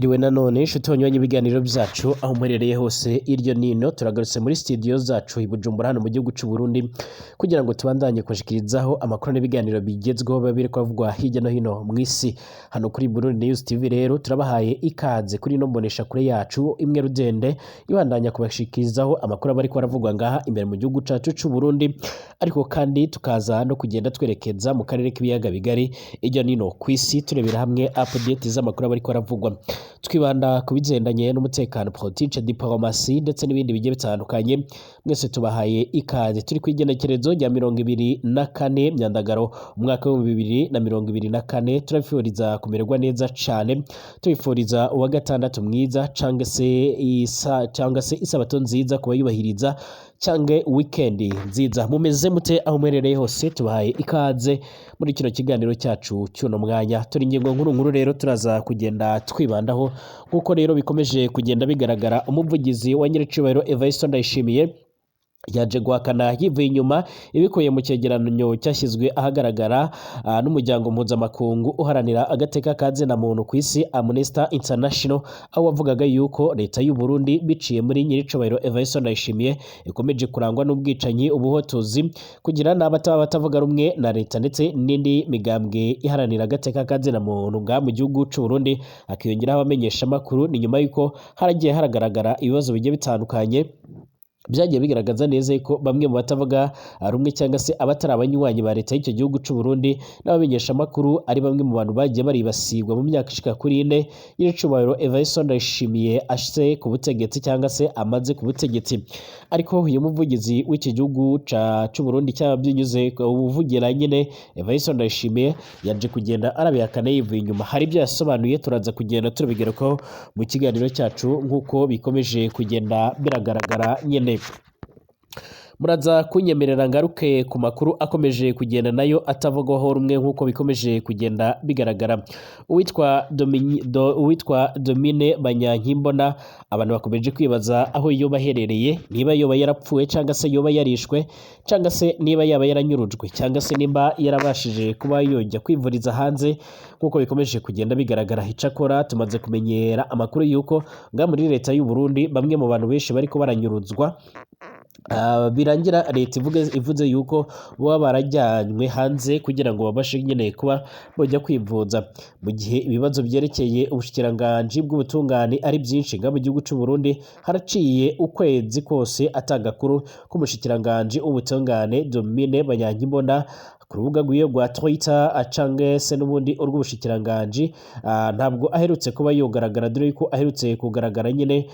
Mwiriwe nanone inshuti banywanyi ibiganiro byacu aho muherereye hose iryo nino, turagarutse muri studio zacu i Bujumbura hano mu gihugu c'u Burundi kugira ngo tubandanye kubashikirizaho amakuru n'ibiganiro bigezweho biba biriko bivugwa hirya no hino mw'isi. Hano kuri Burundi News TV rero turabahaye ikaze kuri ino mbonesha kure yacu imwe rudende ibandanya kubashikirizaho amakuru aba ariko aravugwa ngaha imbere mu gihugu cacu c'u Burundi, ariko kandi tukaza no kugenda twerekeza mu karere k'ibiyaga bigari iryo nino kw'isi, turebera hamwe update z'amakuru aba ariko aravugwa. Twibanda ku bigendanye n'umutekano, politike, diplomasi ndetse n'ibindi bigiye bitandukanye. Mwese tubahaye ikaze. Turi ku igenekerezo rya 24 Myandagaro umwaka w'2024. Turabifuriza kumererwa neza cane, tubifuriza uwa gatandatu mwiza cange se isa cyangwa se isabato nziza kubayubahiriza, cange weekend nziza. Mumeze mute aho muherereye hose? Tubahaye ikaze muri kino kiganiro cyacu cy'uno mwanya. Turi ingingo nkuru nkuru rero turaza kugenda twibandaho nk'uko rero bikomeje kugenda bigaragara. Umuvugizi wa nyiricubahiro Evariste Ndayishimiye yaje guhakana yivuye inyuma ibikubiye mu cyegeranyo cyashyizwe ahagaragara n'umuryango mpuzamakungu uharanira agateka ka zina muntu ku isi, Amnesty International, aho wavugaga yuko leta y'u Burundi biciye muri nyiricubahiro Evariste Ndayishimiye ikomeje kurangwa n'ubwicanyi, ubuhotozi, kugira n'abataba batavuga rumwe na leta ndetse n'indi migambwe iharanira agateka ka zina muntu ngaha mu gihugu c'u Burundi, hakiyongeraho abamenyeshamakuru. Ni nyuma y'uko haragiye haragaragara ibibazo bigiye bitandukanye byagiye bigaragaza neza ko bamwe mu batavuga rumwe cyangwa se abatari abanywanyi ba leta y'icyo gihugu c'u Burundi n'abamenyeshamakuru ari bamwe mu bantu bagiye baribasirwa mu myaka ishika kuri 4 nyiricubahiro Evariste Ndayishimiye ashitse ku butegetsi cyangwa se amaze ku butegetsi. Ariko uyu muvugizi w'iki gihugu c'u Burundi cyaba binyuze ubuvugira nyine Evariste Ndayishimiye yaje kugenda arabihakana yivuye inyuma. Hari ibyo yasobanuye, turaza kugenda turabigarukaho mu kiganiro cyacu nk'uko bikomeje kugenda biragaragara nyine. Muraza kunyemerera ngaruke ku makuru akomeje kugenda nayo atavugwaho rumwe nk'uko bikomeje kugenda bigaragara. Uwitwa Domine Banyankimbona, abantu bakomeje kwibaza aho yoba aherereye, niba yoba yarapfuye cyangwa se yoba yarishwe cyangwa se niba yaba yaranyurujwe cyangwa se nimba yarabashije kuba yojya kwivuriza hanze nk'uko bikomeje kugenda bigaragara. Icakora tumaze kumenyera amakuru y'uko nga muri leta y'u Burundi bamwe mu bantu benshi bariko baranyuruzwa, birangira leta ivuze yuko baba barajyanywe hanze kugira ngo babashe nyine kuba bajya kwivuza, mu gihe ibibazo byerekeye ubushikiranganji bw'ubutungane ari byinshi nga mu gihugu c'u Burundi. Haraciye ukwezi kose atagakuru k'umushikiranganji w'ubutungane Domine Banyankimbona ku rubuga rwiwe rwa Twitter canke se n'ubundi urw'ubushikiranganji, ntabwo aherutse kuba yogaragara, dore yuko aherutse kugaragara nyine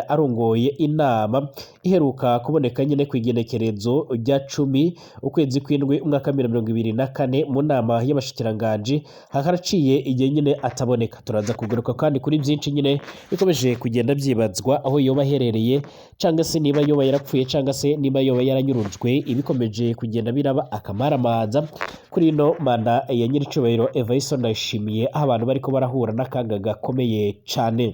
arongoye inama iheruka kuboneka nyine ku igenekerezo rya 10 ukwezi kw'indwi umwaka wa 2024 mu nama y'abashikiranganji. Haraciye igihe nyine ataboneka. Turaza kugaruka kandi kuri byinshi nyine bikomeje kugenda byibazwa aho yoba aherereye, cyangwa se niba yoba yarapfuye cyangwa se niba yoba yaranyurujwe, ibikomeje kugenda biraba akamaramaza kuri ino manda ya nyiricubahiro Evariste Ndayishimiye, aho abantu bariko barahura n'akaga gakomeye cane.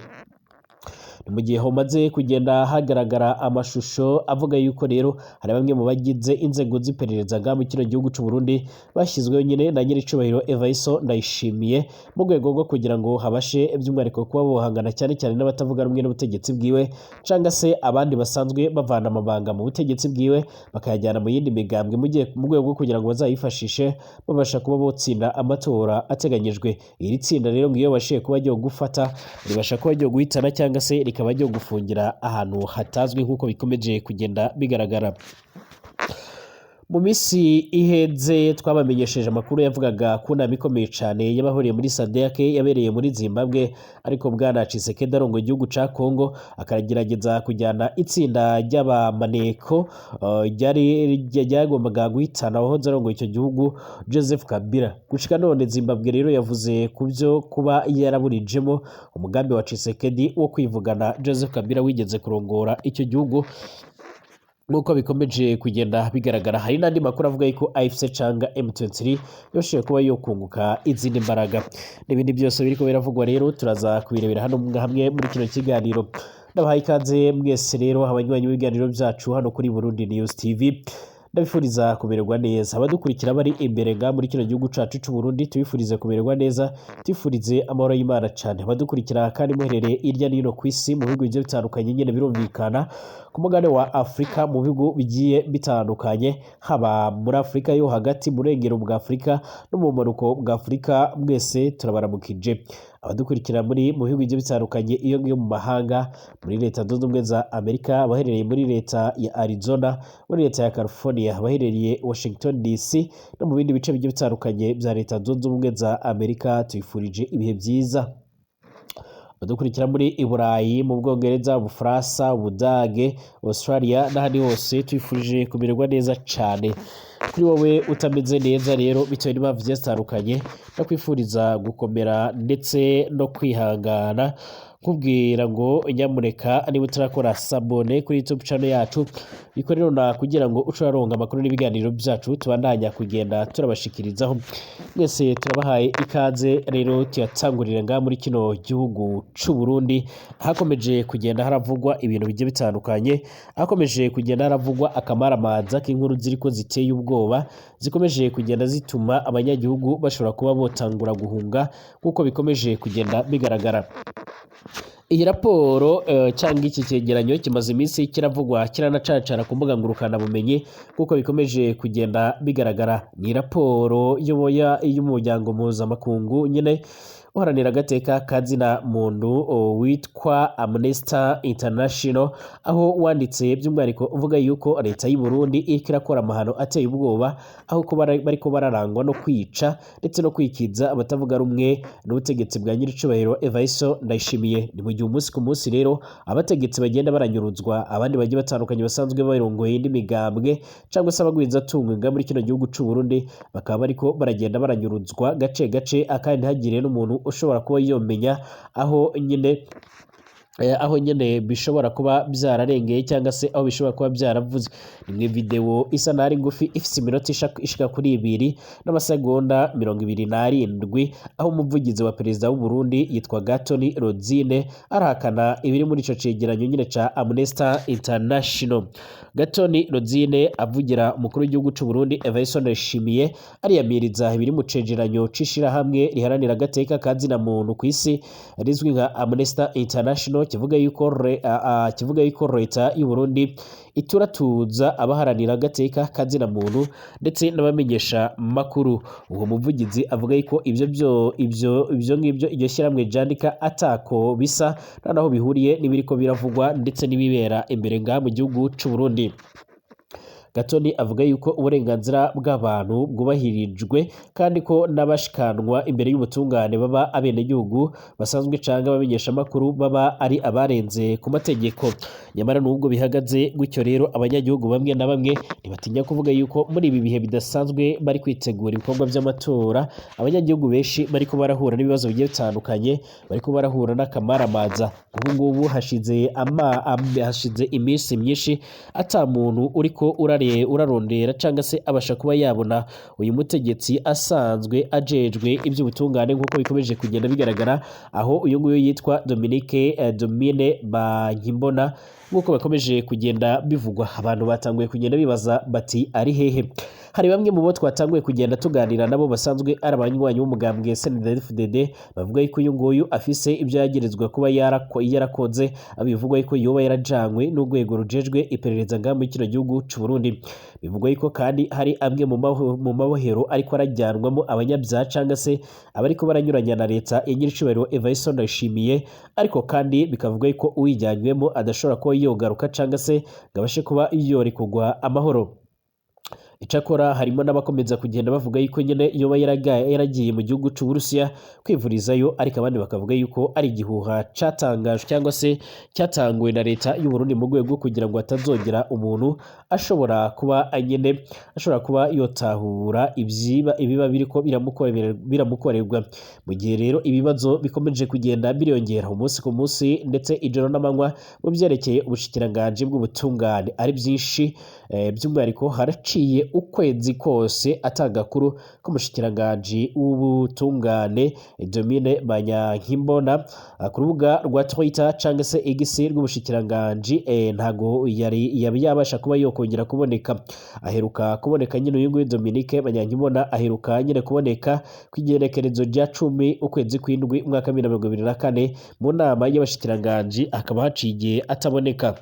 Ni mu gihe homaze kugenda hagaragara amashusho avuga yuko rero hari bamwe mu bagize inzego z'iperereza ngaha mu kino gihugu c'u Burundi bashyizweho nyine na nyiricubahiro Evariste Ndayishimiye mu rwego rwo kugira ngo habashe by'umwihariko kuba bohangana cyane cyane n'abatavuga rumwe n'ubutegetsi bwiwe, cyangwa se abandi basanzwe bavana amabanga mu butegetsi bwiwe bakayajyana mu yindi migambwe, mu rwego rwo kugira ngo bazayifashishe babasha kuba botsinda amatora ateganyijwe. Iri tsinda rero ngo iyo babashije kuba ryo gufata ribasha kuba ryo guhitana cyangwa se rikaba ryo gufungira ahantu hatazwi nk'uko bikomeje kugenda bigaragara. Mu minsi iheze twabamenyesheje amakuru yavugaga ku nama ikomeye cyane y'abahuriye muri SADC yabereye muri Zimbabwe, ariko bwana Tshisekedi arongoye igihugu ca Congo akagerageza kujyana itsinda ry'abamaneko ryari ryagombaga guhitana uwahoze arongoye icyo gihugu Joseph Kabila. Gushika none Zimbabwe rero yavuze ku byo kuba yaraburijemo umugambi wa Tshisekedi wo kwivugana Joseph Kabila wigeze kurongora icyo gihugu nk'uko bikomeje kugenda bigaragara. Hari n'andi makuru avuga yuko AFC canga M23 yoshoboye kuba yokunguka izindi mbaraga n'ibindi byose biriko biravugwa. Rero turaza kubirebera hano hamwe muri kino kiganiro. Ndabahaye ikaze mwese rero abanywanyi b'ibiganiro byacu hano kuri Burundi News TV. Ndabifuriza kumererwa neza. Abadukurikira bari imbere nga muri kino gihugu cacu c'u Burundi, tubifurize kumererwa neza, tubifurize amahoro y'Imana cane. Abadukurikira kandi muherereye irya nino kw'isi mu bihugu bigiye bitandukanye nyene, birumvikana ku mugabane wa Afrika, mu bihugu bigiye bitandukanye, haba muri Afrika yo hagati, mu burengero bwa Afrika no mu bumanuko bwa Afrika, mwese turabaramukije. Abadukurikira muri mu bihugu bigiye bitandukanye iyo ngiyo mu mahanga, muri Leta Zunze Ubumwe za Amerika, abaherereye muri leta ya Arizona, muri leta ya California, abaherereye Washington DC no mu bindi bice bigiye bitandukanye bya Leta Zunze Ubumwe za Amerika, tubifurije ibihe byiza. Abadukurikira muri Iburayi, mu Bwongereza, Ubufaransa, Ubudage, Australia n'ahandi hose, tubifurije kumererwa neza cane. Kuri wowe utameze neza rero bitewe n'impamvu zigiye zitandukanye, ndakwifuriza gukomera ndetse no kwihangana, nkubwira ngo nyamuneka niba utarakora s'abonner kuri YouTube channel yacu, bikore nonaha kugira ngo uce uraronka amakuru n'ibiganiro byacu tubandanya kugenda turabashikirizaho. Mwese turabahaye ikaze. Rero tuyatangurire ngaha muri kino gihugu c'u Burundi, hakomeje kugenda haravugwa ibintu bigiye bitandukanye, hakomeje kugenda haravugwa akamaramaza k'inkuru ziriko ziteye ubwoba, zikomeje kugenda zituma abanyagihugu bashobora kuba botangura guhunga nk'uko bikomeje kugenda bigaragara. Iyi raporo cyangwa iki cyegeranyo kimaze iminsi kiravugwa, kiranacacara ku mbuga ngurukanabumenyi nk'uko bikomeje kugenda bigaragara. Ni raporo y'umuryango mpuzamakungu nyine uharanira agateka ka zina muntu witwa Amnesty International, aho wanditse by'umwihariko uvuga yuko leta y'u Burundi iriko irakora amahano ateye ubwoba, aho ko bariko bararangwa no kwica ndetse no kwikiza abatavuga rumwe n'ubutegetsi bwa nyiricubahiro Evariste Ndayishimiye. Ni mu gihe umunsi ku munsi rero abategetsi bagenda baranyuruzwa, abandi bagiye batandukanye basanzwe barongoye indi migambwe cyangwa se abagwizatunga nga muri kino gihugu c'u Burundi, bakaba bariko baragenda baranyuruzwa gace gace, akandi ntihagire n'umuntu ushobora kuba yomenya aho nyene bishobora kuba byararengeye cyangwa se aho bishobora kuba byaravuze. Ni mu video isa n'ari ngufi, ifise iminota ishika kuri 2 n'amasegonda 27, aho umuvugizi wa perezida w'u Burundi yitwa Gatoni Rozine arahakana ibiri muri ico cegeranyo nyine ca Amnesty International. Gatoni Rozine avugira umukuru w'igihugu c'u Burundi Evariste Ndayishimiye ariyamiriza ibiri mu cegeranyo c'ishirahamwe riharanira agateka ka zina muntu kw'isi rizwi nka Amnesty International, kivuga yuko leta y'u Burundi ituratuza abaharanira agateka ka zina muntu ndetse n'abamenyesha makuru. Uwo muvugizi avuga yuko ibyo byo ibyo ibyo ngibyo iryo shyirahamwe ryandika atako bisa, nta naho bihuriye n'ibiriko biravugwa ndetse n'ibibera imbere ngaha mu gihugu c'u Burundi. Gatoni avuga yuko uburenganzira bw'abantu bwubahirijwe, kandi ko n'abashikanwa imbere y'ubutungane baba abenegihugu basanzwe canke abamenyeshamakuru baba ari abarenze ku mategeko. Nyamara nubwo bihagaze gutyo rero, abanyagihugu bamwe na bamwe ntibatinya kuvuga yuko muri ibi bihe bidasanzwe bari kwitegura ibikorwa by'amatora, abanyagihugu benshi bariko barahura n'ibibazo bigiye bitandukanye, bariko barahura n'akamaramaza. Ubu ngubu hashize iminsi myinshi ata muntu uriko urarondera cyangwa se abasha kuba yabona uyu mutegetsi asanzwe ajejwe iby'ubutungane nk'uko bikomeje kugenda bigaragara, aho uyu nguyu yitwa Dominique Domine Bankimbona. Nk'uko bakomeje kugenda bivugwa, abantu batanguye kugenda bibaza bati: "Ari hehe?" Hari bamwe mu bo twatanguye kugenda tuganira nabo basanzwe ari abanywanyi b'umugambwe CNDD-FDD, bavuga yuko uyu nguyu afise ibyo yagirizwa kuba yarakoze, bivugwa yuko yoba yarajanywe n'urwego rujejwe iperereza ngaha muri kino gihugu c'u Burundi. Bivugwa yuko kandi hari amwe mu mabohero ariko arajyanwamo abanyabyaha cyangwa se abariko baranyuranya na leta ya nyiricubahiro Evariste Ndayishimiye, ariko kandi bikavuga yuko uwijyanywemo adashobora kuba yogaruka cyangwa se ngo abashe kuba yorekurwa amahoro. Icakora harimo n'abakomeza kugenda bavuga yuko nyine yoba yaragiye mu gihugu c'u Burusiya kwivurizayo, ariko abandi bakavuga yuko ari igihuha catangajwe cyangwa se cyatanguwe na leta y'u Burundi mu rwego rwo kugira ngo hatazongera umuntu ashobora kuba nyine ashobora kuba yotahura ibyiba ibiba biriko biramukorerwa. Mu gihe rero ibibazo bikomeje kugenda biriyongera umunsi ku munsi ndetse ijoro n'amanywa mu byerekeye ubushikiranganji bw'ubutungane ari byinshi, by'umwihariko haraciye ukwezi kose atagakuru k'umushikiranganji w'ubutungane Domine Banyankimbona. Ku rubuga rwa Twitter cyangwa se X rw'ubushikiranganji ntago yari yabi yabasha kuba yokongera kuboneka. Aheruka kuboneka nyine uyu nguyu Dominique Banyankimbona, aheruka nyine kuboneka ku igenekerezo rya 10 ukwezi kw'indwi umwaka wa 2024 mu nama y'abashikiranganji, akaba haciye igihe ataboneka.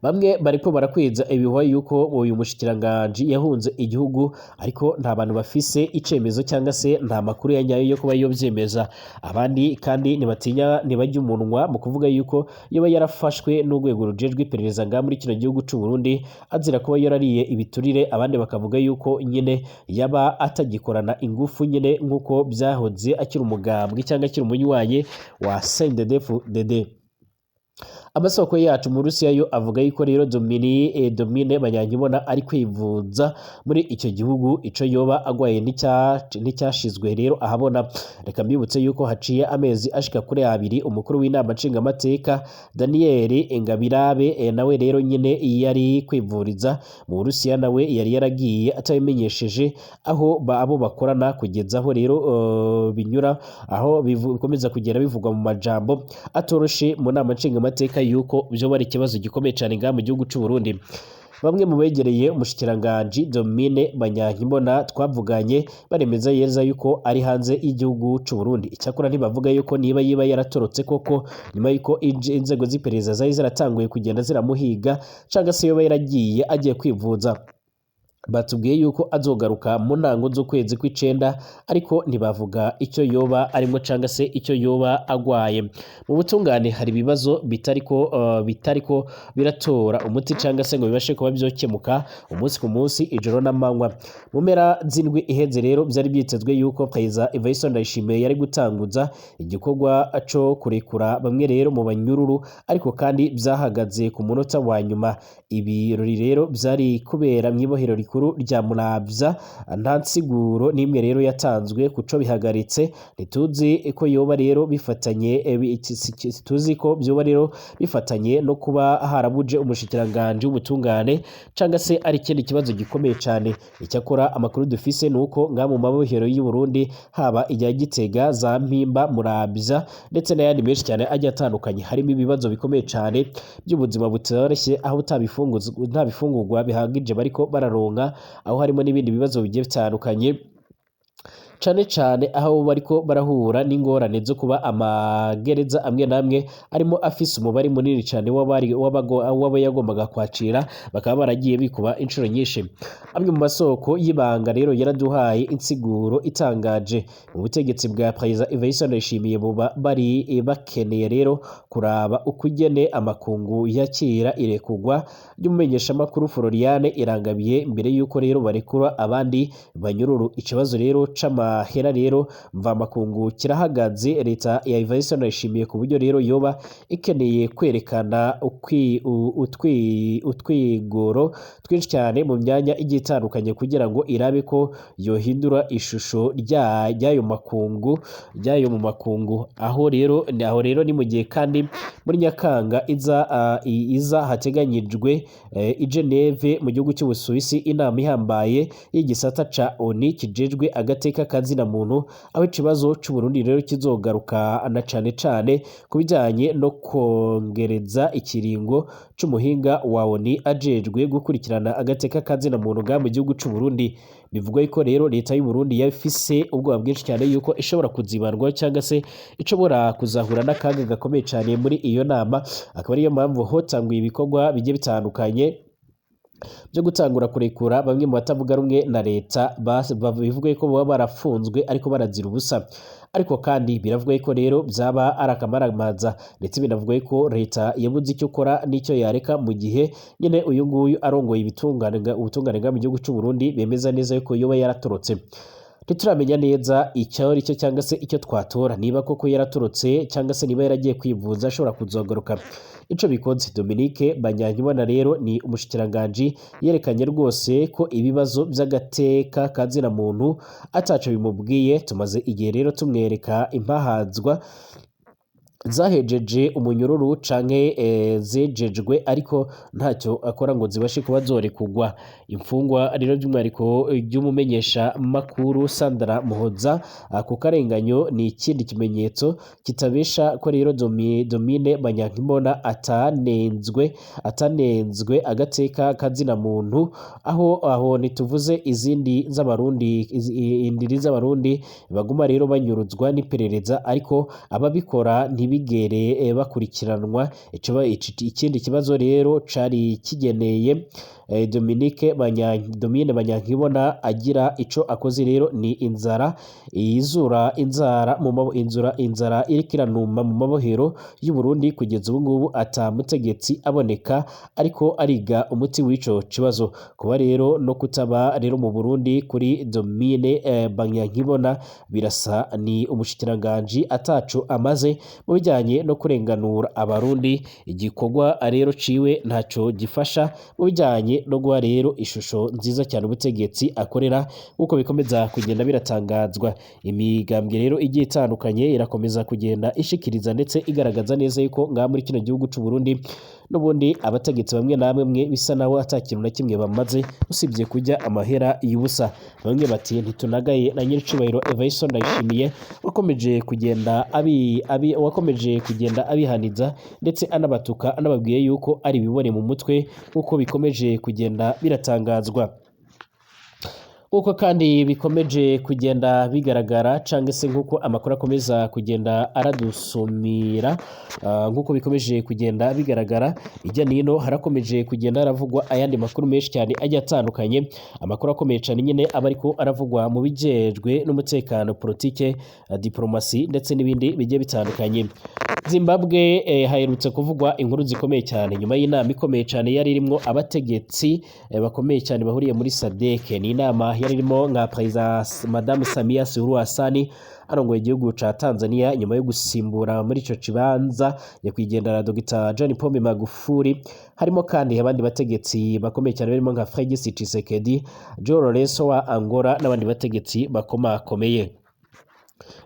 Bamwe bariko barakwiza ibihuha yuko uyu mushikiranganji yahunze igihugu, ariko nta bantu bafise icemezo cyangwa se nta makuru ya nyayo yo kuba yovyemeza. Abandi kandi ntibatinya, ntibajya umunwa mu kuvuga yuko yoba yarafashwe n'urwego rujejwe iperereza ngaha muri kino gihugu c'u Burundi azira kuba yarariye ibiturire. Abandi bakavuga yuko nyine yaba atagikorana ingufu nyine nk'uko byahoze akiri umugambwe cyangwa akiri umunywanyi wa CNDD-FDD. Amasoko yacu mu Rusiya yo avuga yuko rero Domine Banyankimbona ari kwivuza muri icyo gihugu, ico yoba agwaye nticyashizwe rero ahabona. Reka mbibutse yuko haciye amezi ashika kuri abiri umukuru w'inama nshingamateka Daniel Ngabirabe nawe rero nyine yari kwivuriza mu Burusiya, nawe yari yaragiye atabimenyesheje aho abo bakorana, kugeza aho rero binyura aho bikomeza kugera bivugwa mu majambo atoroshe mu nama nshingamateka yuko byo bari ikibazo gikomeye cyane ngaha mu gihugu c'u Burundi. Bamwe mu begereye umushikiranganji Domine Banyankimbona twavuganye baremeza yeza yuko ari hanze y'igihugu c'u Burundi. Icyakora ntibavuga yuko niba yiba yaratorotse koko nyuma yuko inzego z'iperereza zari zaratanguye kugenda ziramuhiga, cyangwa se yoba yaragiye agiye kwivuza. Batubwiye yuko azogaruka mu ntango z'ukwezi kw'icenda, ariko ntibavuga icyo yoba arimo cyangwa se icyo yoba agwaye. Mu butungane hari ibibazo bitariko biratora umuti cyangwa se ngo bibashe kuba byokemuka umunsi ku munsi, ijoro n'amanywa. Mu mpera z'indwi iheze rero byari byitezwe yuko Perezida Evariste Ndayishimiye yari gutanguza igikorwa co kurekura bamwe rero mu banyururu, ariko kandi byahagaze ku munota wa nyuma. Ibirori rero byari kubera mw'ibohero rikuru rya Muravya, nta nsiguro n'imwe rero yatanzwe kuco bihagaritse. Ntituzi ko yoba rero bifatanye tuzi ko byoba rero bifatanye no kuba harabuje umushikiranganji w'ubutungane cyangwa se ari ikindi kibazo gikomeye cyane. Icyakora amakuru dufise ni uko ngaha mu mabohero y'u Burundi, haba ijya Gitega, za Mpimba, Muravya ndetse n'ayandi menshi cyane agiye atandukanye, harimo ibibazo bikomeye cyane by'ubuzima butoroshye, aho nta bifungurwa bihagije bariko bararonka, aho harimo n'ibindi bibazo bigiye bitandukanye, cane cane aho bariko barahura n'ingorane zo kuba amagereza amwe n'amwe arimo afise umubare munini cane w'abo yagombaga kwakira, bakaba baragiye bikuba inshuro nyinshi. Amwe mu masoko y'ibanga rero yaraduhaye insiguro itangaje. Mu butegetsi bwa Perezida Evariste Ndayishimiye buba bari bakeneye rero kuraba ukugene amakungu yakira irekurwa ry'umumenyeshamakuru Floriane Irangabiye mbere yuko rero barekura abandi banyururu. Ikibazo rero c'amahera rero mvamakungu kirahagaze leta ya Evariste Ndayishimiye, ku buryo rero yoba ikeneye kwerekana utwigoro twinshi cyane mu myanya igiye itandukanye kugira ngo irabe ko yohindura ishusho ry'ayo makungu, ry'ayo mu makungu. Aho rero ni mu gihe kandi muri Nyakanga iza hateganyijwe i Geneve mu gihugu cy'Ubusuwisi inama ihambaye y'igisata ca ONU kijejwe agateka kazina muntu, aho ikibazo c'u Burundi rero kizogaruka na cane cane ku bijanye no kongereza ikiringo c'umuhinga wa ONU ajejwe gukurikirana agateka kazina muntu ga mu gihugu c'u Burundi. Bivugwa yuko rero leta y'u Burundi yafise ubwoba bwinshi cyane yuko ishobora kuzibarwa cyangwa se ishobora kuzahura n'akaga gakomeye cyane muri iyo nama, akaba ariyo mpamvu hotanguye ibikorwa bigiye bitandukanye byo gutangura kurekura bamwe mu batavuga rumwe na leta bivugwa ko baba barafunzwe ariko barazira ubusa. Ariko kandi biravugwa ko rero byaba ari akamaramaza, ndetse binavugwa ko leta yabuze icyo ukora n'icyo yareka mu gihe nyine uyu nguyu arongoye ubutungane mu gihugu cy'u Burundi bemeza neza yuko yoba yaratorotse. Ntituramenya neza icyo ari cyo cyangwa se icyo twatora, niba koko yaratorotse cyangwa se niba yaragiye kwivuza ashobora kuzagaruka. Ico bikoze, Dominique Banyankimbona rero ni umushikiranganji yerekanye rwose ko ibibazo by'agateka kazina muntu ataco bimubwiye. Tumaze igihe rero tumwereka impahazwa Zahejeje umunyururu canke zejejwe, ariko ntacyo akora ngo zibashe kuba zorekugwa. Imfungwa rero by'umwihariko ry'umumenyesha makuru Sandra Muhoza ku karenganyo ni ikindi kimenyetso kitabesha ko rero Domine Banyankimbona atanenzwe agateka kazina muntu. Aho ntituvuze izindi z'abarundi, indiri z'abarundi baguma rero banyuruzwa n'iperereza, ariko ababikora ntibigere bakurikiranwa. Ikindi kibazo rero cari kigeneye Dominique Domine Banyankibona agira ico akoze rero ni inzara izura inzara mu mabo, inzura inzara iriko iranuma mu mabohero y'u Burundi. Kugeza ubu ngubu ata mutegetsi aboneka ariko ariga umuti w'ico kibazo. Kuba rero no kutaba rero mu Burundi kuri Domine Banyankibona birasa ni umushikiranganji ataco amaze mu bijyanye no kurenganura abarundi. Igikorwa rero ciwe ntaco gifasha mu bijyanye no guha rero ishusho nziza cyane ubutegetsi akorera, nk'uko bikomeza kugenda biratangazwa. Imigambwe rero igiye itandukanye irakomeza kugenda ishikiriza ndetse igaragaza neza yuko ngaha muri kino gihugu c'u Burundi n'ubundi abategetsi bamwe na bamwe bisa naho ata kintu na kimwe bamaze usibye kurya amahera y'ubusa. Bamwe bati ntitunagaye na nyiricubahiro Evariste Ndayishimiye wakomeje kugenda abihaniza ndetse anabatuka, anababwiye yuko ari ibibone mu mutwe, nk'uko bikomeje kugenda biratangazwa. Nk'uko kandi bikomeje kugenda bigaragara cyangwa se nk'uko amakuru akomeza kugenda aradusumira, nk'uko bikomeje kugenda bigaragara ijya nino, harakomeje kugenda haravugwa ayandi makuru menshi cyane agiye atandukanye. Amakuru akomeye cyane nyine aba ariko aravugwa mu bijejwe n'umutekano, politike, diplomasi ndetse n'ibindi bigiye bitandukanye. Zimbabwe haherutse kuvugwa inkuru zikomeye cyane nyuma y'inama ikomeye cyane yari irimo abategetsi bakomeye cyane bahuriye muri SADC. Ni inama yari irimo nka Perezida Madame Samia Suluhu Hassan arongoye igihugu ca Tanzania nyuma yo gusimbura muri ico kibanza nyakwigendera Dr John Pombe Magufuli. Harimo kandi abandi bategetsi bakomeye cyane barimo nka Felix Tshisekedi, João Lourenço wa Angola n'abandi bategetsi bakomakomeye.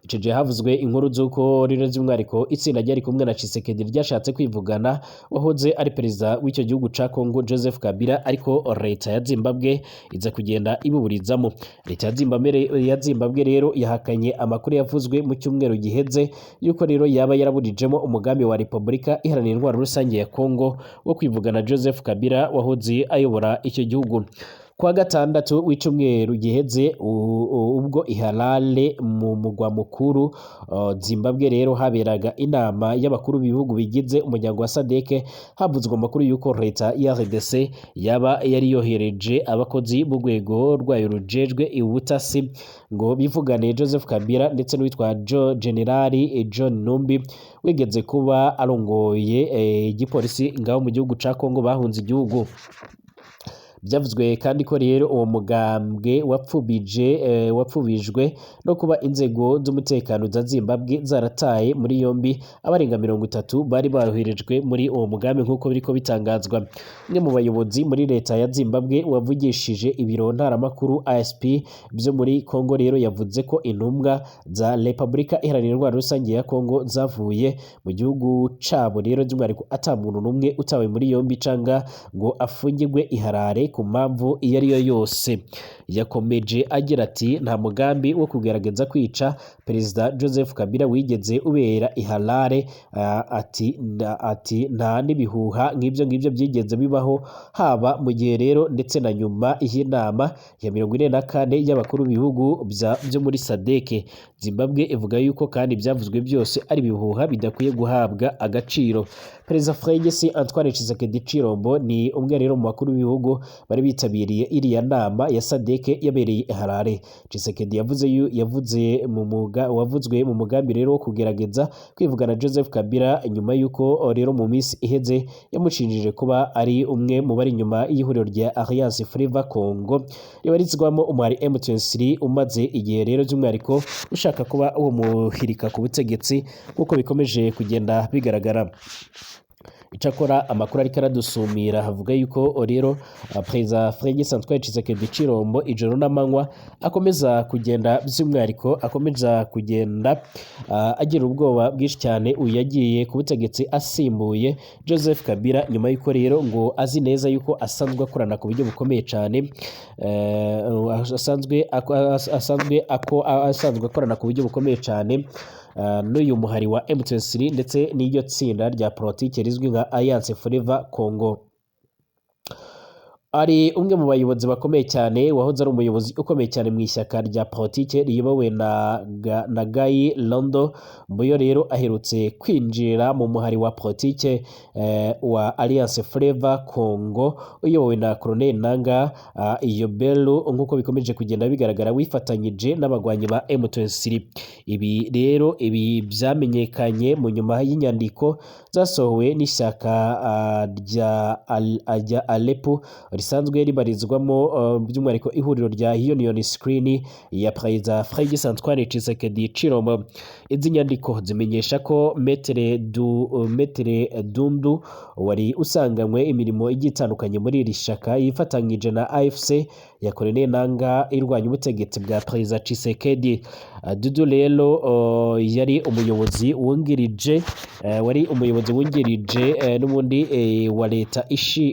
Ico gihe havuzwe inkuru z'uko rero by'umwihariko itsinda ryari kumwe na Tshisekedi ryashatse kwivugana wahoze ari perezida w'icyo gihugu ca Congo Joseph Kabila, ariko leta ya Zimbabwe iza kugenda ibuburizamo. Leta ya Zimbabwe rero yahakanye amakuru yavuzwe mu cyumweru giheze yuko rero yaba yaraburijemo umugambi wa Repubulika Iharanira Intwaro Rusange ya Congo wo kwivugana Joseph Kabila wahoze ayobora icyo gihugu. Kuwa gatandatu w'icyumweru giheze, ubwo i Harare mu mugwa mukuru Zimbabwe rero haberaga inama y'abakuru b'ibihugu bigize umuryango wa SADC, havuzwe amakuru y'uko leta ya RDC yaba yari yohereje abakozi b'urwego rwayo rujejwe ubutasi ngo bivugane Joseph Kabila ndetse n'uwitwa General John Numbi wigeze kuba arongoye igipolisi ngaho mu gihugu ca Congo bahunze igihugu. Byavuzwe kandi ko rero uwo mugambwe wapfubijwe no kuba inzego z'umutekano za Zimbabwe zarataye muri yombi abarenga 30 bari baroherejwe muri uwo mugambi, nk'uko biriko bitangazwa. Umwe mu bayobozi muri leta ya Zimbabwe wavugishije ibiro ntaramakuru ASP byo muri Congo rero yavuze ko intumwa za Repubulika Iharanira Intwaro Rusange ya Congo zavuye mu gihugu cabo rero by'umwihariko ata muntu n'umwe utawe muri yombi canga ngo afungirwe i Harare ku mpamvu iyo ari yo yose. Yakomeje agira ati nta mugambi wo kugerageza kwica Perezida Joseph Kabila wigeze ubera i Harare, ati nta n'ibihuha nk'ibyo ngibyo byigeze bibaho, haba mu gihe rero ndetse na nyuma y'inama ya 44 y'abakuru b'ibihugu byo muri SADC. Zimbabwe ivuga yuko kandi ibyavuzwe byose ari ibihuha bidakwiye guhabwa agaciro. Perezida Felix Antoine Tshisekedi Tshilombo ni umwe rero mu bakuru b'ibihugu bari bitabiriye iriya nama ya SADC yabereye i Harare. Tshisekedi yavuze mu muga wavuzwe mu mugambi rero wo kugerageza kwivugana Joseph Kabila nyuma yuko rero mu minsi iheze yamushinjije kuba ari umwe mu bari inyuma y'ihuriro rya Alliance Fleuve Congo ribarizwamo umwari M23 umaze igihe rero by'umwihariko ushaka kuba uwo muhirika ku butegetsi, nk'uko bikomeje kugenda bigaragara. Icakora amakuru ariko aradusumira havuga yuko rero Perezida Félix Antoine Tshisekedi Tshilombo ijoro n'amanywa akomeza kugenda, by'umwihariko akomeza kugenda agira ubwoba bwinshi cyane. Uyu yagiye ku butegetsi asimbuye Joseph Kabila, nyuma y'uko rero ngo azi neza yuko asanzwe akorana ku buryo bukomeye cyane, asanzwe akorana ku buryo bukomeye cyane n'uyu muhari wa M23 ndetse n'iryo tsinda rya politike rizwi nka Alliance Fleuve Congo. Ari umwe mu bayobozi bakomeye cyane, wahoze ari umuyobozi ukomeye cyane mu ishyaka rya politike riyobowe na Guy Londo Mbuyo. Rero aherutse kwinjira mu muhari wa politike wa Alliance Fleuve Congo uyobowe na Colonel Nanga Iyobelu, nk'uko bikomeje kugenda bigaragara, wifatanyije n'abagwanyi ba M23. Ibi rero ibi byamenyekanye mu nyuma y'inyandiko zasohowe n'ishyaka rya Alepo risanzwe ribarizwamo by'umwihariko ihuriro rya Union Screen ya Perezida Félix Antoine Tshisekedi Tshilombo. Izi nyandiko zimenyesha ko Maître Dundu wari usanganywe imirimo igiye itandukanye muri iri shyaka yifatanyije na AFC ya Colonel Nanga irwanya ubutegetsi bwa Perezida Tshisekedi. Dudu rero yari umuyobozi wungirije, wari umuyobozi wungirije n'ubundi wa leta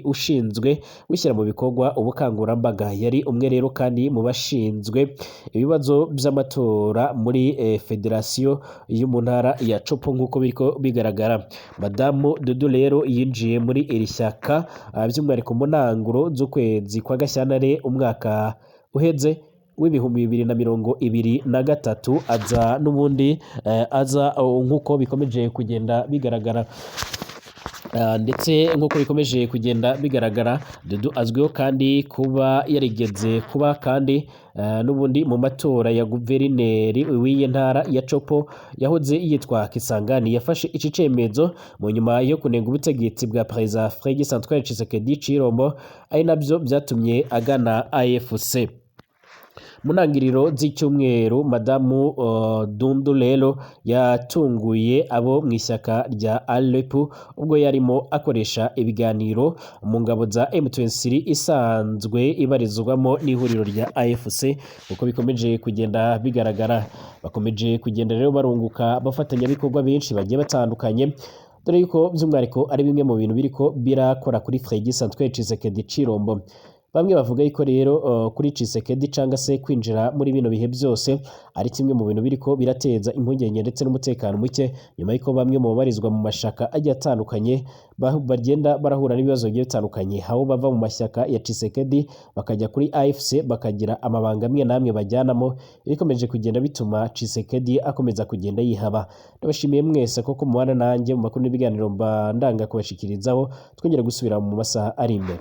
ushinzwe gushyira mu bikorwa ubukangurambaga. Yari umwe rero kandi mu bashinzwe ibibazo by'amatora muri federasiyo yo mu ntara ya Chopo, nk'uko biriko bigaragara. Madamu Dudu rero yinjiye muri iri shyaka by'umwihariko mu ntanguro z'ukwezi kwa Gashyantare umwaka uheze w'2023, aza n'ubundi aza nk'uko bikomeje kugenda bigaragara. Ndetse nk'uko bikomeje kugenda bigaragara, Dudu azwiho kandi kuba yarigeze kuba kandi n'ubundi mu matora ya guverineri w'iyi ntara ya Chopo yahoze yitwa Kisangani. Yafashe iki cemezo mu nyuma yo kunenga ubutegetsi bwa Perezida Félix Antoine Tshisekedi Tshilombo, ari nabyo byatumye agana AFC. Mu ntangiriro z'icyumweru, Madamu Dundu rero yatunguye abo mu ishyaka rya Alepu ubwo yarimo akoresha ibiganiro mu ngabo za M23 isanzwe ibarizwamo n'ihuriro rya AFC, uko bikomeje kugenda bigaragara. Bakomeje kugenda rero barunguka abafatanyabikorwa benshi bagiye batandukanye, dore yuko by'umwihariko ari bimwe mu bintu biriko birakora kuri Félix Antoine Tshisekedi Tshilombo. Bamwe bavuga yuko rero kuri Tshisekedi cyangwa se kwinjira muri bino bihe byose ari kimwe mu bintu biriko birateza impungenge ndetse n'umutekano muke, nyuma y'uko bamwe mu babarizwa mu mashyaka agiye atandukanye bagenda barahura n'ibibazo bigiye bitandukanye, aho bava mu mashyaka ya Tshisekedi bakajya kuri AFC bakagira amabanga amwe n'amwe bajyanamo, bikomeje kugenda bituma Tshisekedi akomeza kugenda yihaba. Ndabashimiye mwese koko mubana nanjye mu makuru n'ibiganiro mba ndanga kubashikirizaho. Twongera gusubira mu masaha ari imbere.